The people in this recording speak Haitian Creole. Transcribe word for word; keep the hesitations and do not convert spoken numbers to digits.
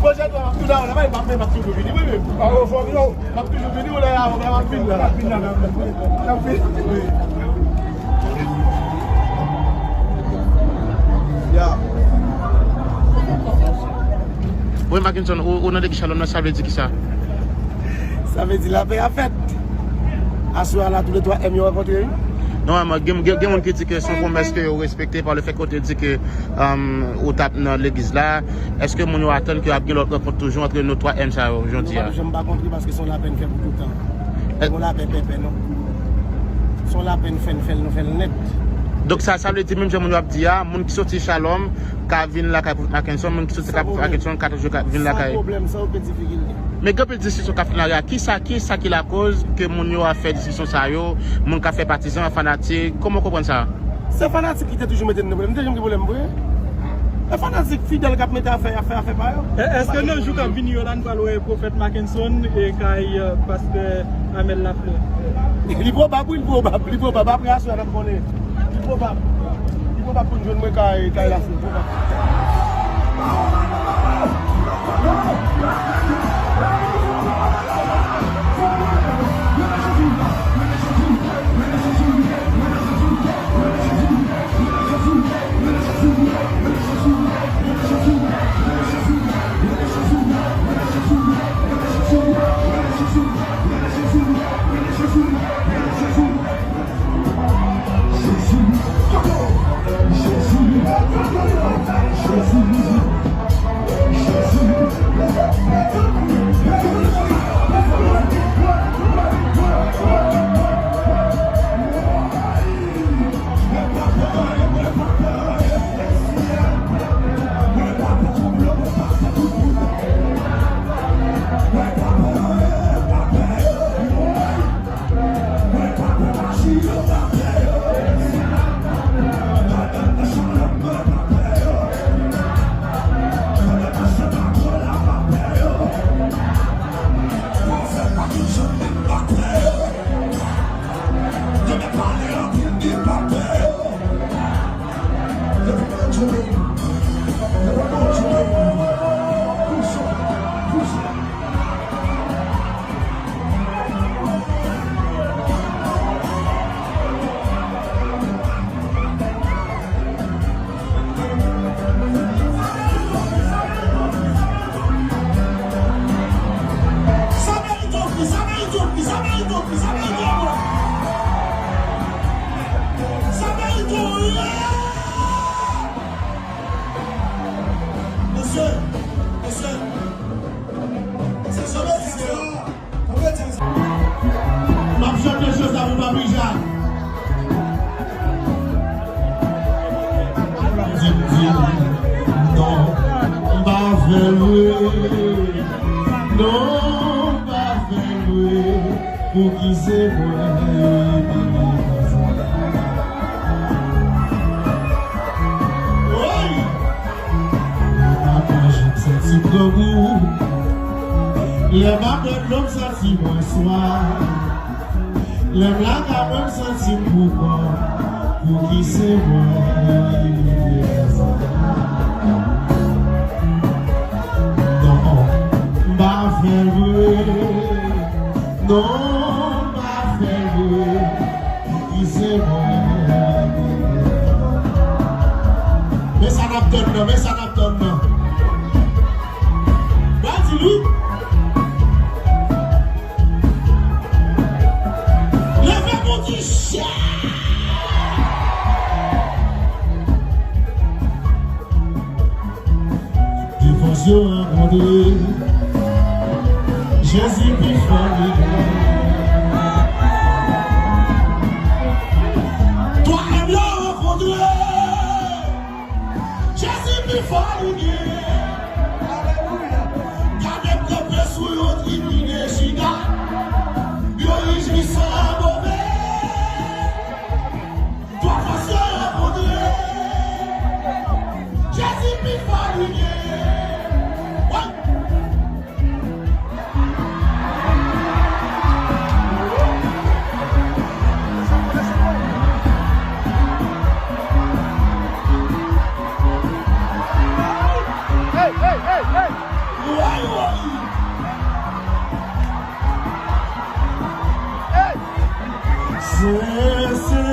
Pwochèn fwa, m ap tounen avè w la, m ap toujou vini, wi, wi. M ap toujou vini, w lè a, w lè m ap vin la. M ap vin la, m ap vin. Ya. Wi, Mackenson, ou, ou nan legliz Shalom nan, sa vle di kisa? Sa vle di lapè a fèt. Aswè a la, tou le twa M yo rankontre, wi. Nòmalman, gen, gen, gen moun ki di ke se yon pwomès ke yo respekte pa le fèt ke w te di ke, um, ou t ap nan legliz la. Èske moun yo atann ke ap gen lòt rankont toujou antre nou twa M sa yo, jodi a? Nou p ap janm pa kontre paske se yon lapè n fè pou toutan. Yon lapè pèpè, non. Se yon lapè n fè, n fè l, nou fè l nèt. Donk sa, sa vle di menm jan moun yo ap di a, moun ki soti Shalom ka vin lakay Pwofèt Mackenson, moun ki soti lakay Pwofèt Mackenson ka toujou ka vin lakay. San pwoblèm, san okenn difikilte. Men gen anpil diskisyon k ap fèt nan lari a. Kisa, kisa ki lakoz ke moun yo ap fè diskisyon sa yo? Moun k ap fè patizan, fanatik, kòman w konprann sa? Se fanatik ki te toujou mete n nan pwoblèm. M te janm gen pwoblèm vre? E fanatik fidèl k ap mete afè, afè, afè pa yo. E, èske nan jou k ap vini yo la, n pral wè Pwofèt Mackenson e kay, euh, pastè Amel Lafleur? Li pwobab, wi, li pwobab, li pwobab. Apre aswè a, n ap konnen. Li pwobab. Li pwobab pou n jwenn mwen kay, kay Lafleur. Pwobab. Mesye, mesye, se sa mesye. M ap chante chante avèk Papi Jak. Di m, di m, non, m pa fè l vre. Non, m pa fè l vre. Pouki se mwen yo rele konsa? Woy! Lè m ap pran je m santi m grangou. Lè m ap pran dlo m santi mwen swaf. Lè m lakay mwen m santi m pou kò m. Pouki se mwen yo rele konsa? Non, m pa fè vre. Non, m pa fè vre. Ki se mwen. Men sa n ap tann nan, men sa n ap tann nan. Ba di l wi. Leve pou di chè. Defans yo rankontre. Jezi pi fò li gen. Twa M yo rankontre. Jezi pi fò li gen. Alelouya. Gade m kanpe sou yon tribine chita. Yo rijwi san move. Twa fòs yo rankontre. Jezi pi fò li gen. Woy! Se, se